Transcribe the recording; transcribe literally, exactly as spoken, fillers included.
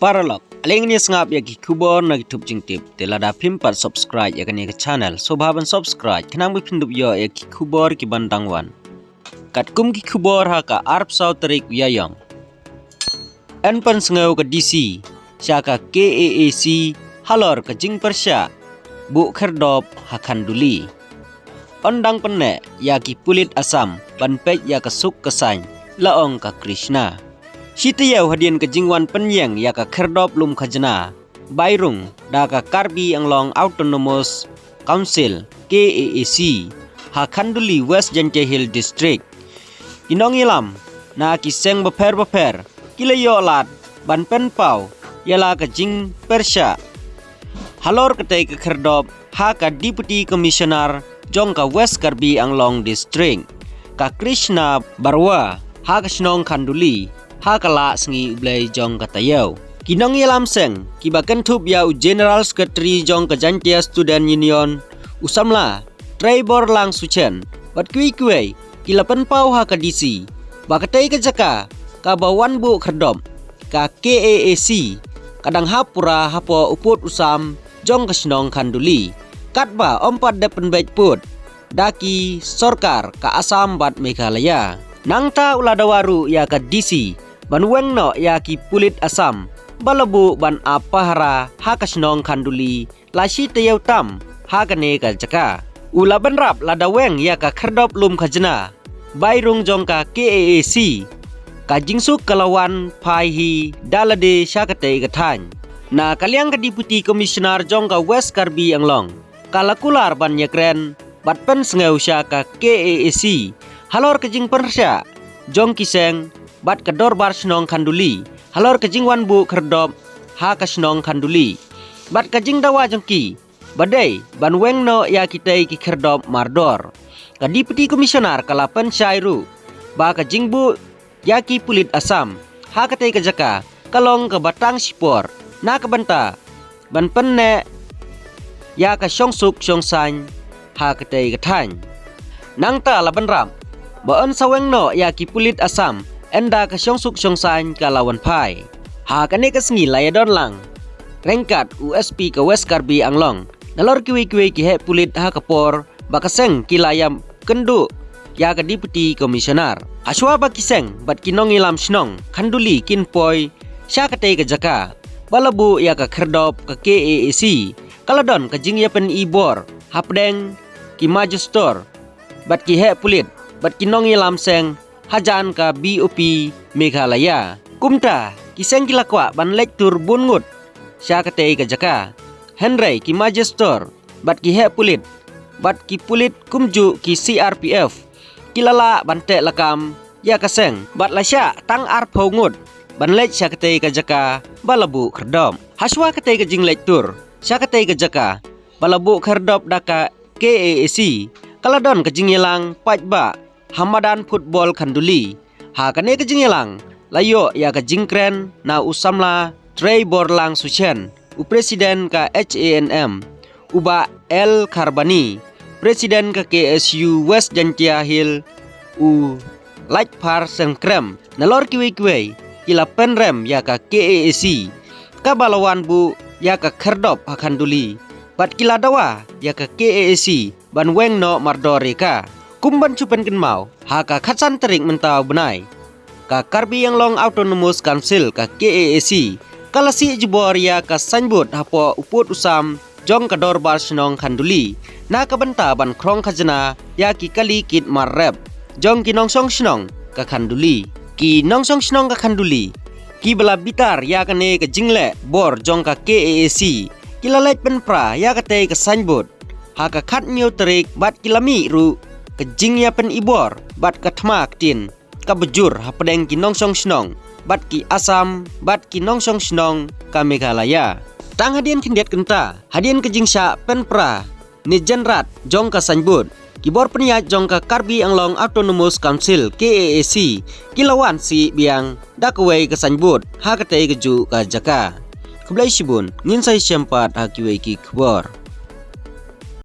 Paralok, ale ngin ïa sngap ïa ki khubor na ki thup jingtip. Te lada phim pat subscribe ïa kane ka channel, sngewbha ban subscribe khnang ba phin dup ïoh ïa ki khubor ki ban dang wan. Katkum ki khubor ha ka arphew saw tarik u Ïaïong, yn pynsngew ka D C sha ka K A A C halor ka jingpyrshah buh khyrdop ha Khanduli. Yn dang pynneh ïa ki pulit Assam ban peit ïa ka suk ka saiñ, la ong ka Krishna. Shi taïew hadien ka jingwan pynïeng ïa ka khyrdop lum khajna bai rung da ka Karbi Anglong Autonomous Council, K A A C, ha Khanduli, West Jaintia Hills District, ki nongïalam na ki seng bapher bapher ki la ïoh lad ban pynpaw ïa la ka jingpyrshah halor katei ka khyrdop ha ka Deputy Commissioner jong ka West Karbi Anglong District, ka Krishna Barua, ha ka shnong Khanduli ha ka la sngi U Blei jong ka taïew. Ki nongïalam seng kiba kynthup ïa u General Secretary jong ka Jaintia Student Union, u samla Trei Borlang Suchen, bad kiwei kiwei ki la pynpaw ha ka D C ba katei ka jaka kaba wan buh khyrdop ka K A A C ka dang hap pura hapoh u pud u sam jong ka shnong Khanduli, katba ym pat dep pynbeit pud da ki sorkar ka Assam bad Meghalaya. Nangta u la dawa ruh ïa ka D C ban weng noh ïa ki pulit Assam ba la buh ban ap pahara ha ka shnong Khanduli la shi taïew tam ha kane ka jaka. U la bynrap lada weng ïa ka khyrdop lum khajna bai rung jong ka K A A C, ka jingsuk ka la wan phai hi da lade sha katei ka thaiñ. Na ka liang ka Deputy Commissioner jong ka West Karbi Anglong, ka la kular ban ïakren bad pynsngew sha ka K A A C halor ka jingpyrshah jong ki seng bad ka dorbar shnong Khanduli halor ka jingwan buh khyrdop ha ka shnong Khanduli bad ka jingdawa jong ki ba dei ban weng noh ïa kitei ki khyrdop mardor. Ka Deputy Commissioner ka la pynshai ruh ba ka jingbuh ïa ki pulit Assam ha katei ka jaka ka long kaba tang shipor na ka bynta ban pynneh ïa ka shongsuk shongsaiñ ha katei ka thaiñ. Nangta la bynrap ba yn sa weng noh ïa ki pulit Assam ynda ka shongsuk shongsaiñ ka la wan phai. Ha kane ka sngi la ïadon lang ryngkat u S P ka West Karbi Anglong nalor kiwei kiwei ki heh pulit ha ka por ba ka seng ki la ïakynduh ïa ka Deputy Commissioner. Hashwa ba ki seng bad ki nongïalam shnong Khanduli kin poi sha katei ka jaka ba la buh ïa ka khyrdop ka K A A C, ka la don ka jingïapyni bor hapdeng ki magistrate bad ki heh pulit bad ki nongïalam seng hajan ka B O P Meghalaya. Kumta ki seng ki la kwah ban leit tur bun ngut sha katei ka jaka, hynrei ki magistrate bad ki heh pulit bad ki pulit kumjuh ki C R P F ki la lah ban teh lakam ïa ka seng bad la shah tang arphew ngut ban leit sha katei ka jaka ba la buh khyrdop. Hashwa katei ka jingleit tur sha katei ka jaka ba la buh khyrdop da ka K A A C, ka la don ka jingïalang paidbah ha madan football Khanduli. Ha kane ka jingïalang la ïoh ïa ka jingkren na u samla Trei Borlang Suchen, u president ka H A N M, u Bah L Kharbani, president ka K S U West Jaintia Hills, u Laitphar Sengkrem, nalor kiwei kiwei ki la pynrem ïa ka K A A C kaba la wan buh ïa ka khyrdop ha Khanduli bad ki la dawa ïa ka K A A C ban weng noh mardor ïa ka. Kum ban shu pynkynmaw, ha ka khatsan tarik mynta u bnai, ka Karbi Anglong Autonomous Council, ka K A A C, ka la sih jubor ïa ka signboard hapoh u pud u sam jong ka dorbar shnong Khanduli na ka bynta ban khrong khajna ïa ki kali kit mar rep jong ki nongshong shnong ka Khanduli. Ki nongshong shnong ka Khanduli kiba la bitar ïa kane ka jingleh bor jong ka K A A C ki la leit pynpra ïa katei ka signboard ha ka khathynñiew tarik bad ki la mih ruh ka jingïapyni bor bad ka thma ktien kaba jur hapdeng ki nongshong shnong bad ki Assam bad ki nongshong shnong ka Meghalaya. Tang hadien khyndiat kynta hadien ka jingshah pynpra ne jynrat jong ka signboard, ki bor pynïaid jong ka Karbi Anglong Autonomous Council, K A A C, ki la wan sih biang da kawei ka signboard ha katei kajuh ka jaka. Khublei shibun, ngin sa ïashem pat ha kiwei ki khubor.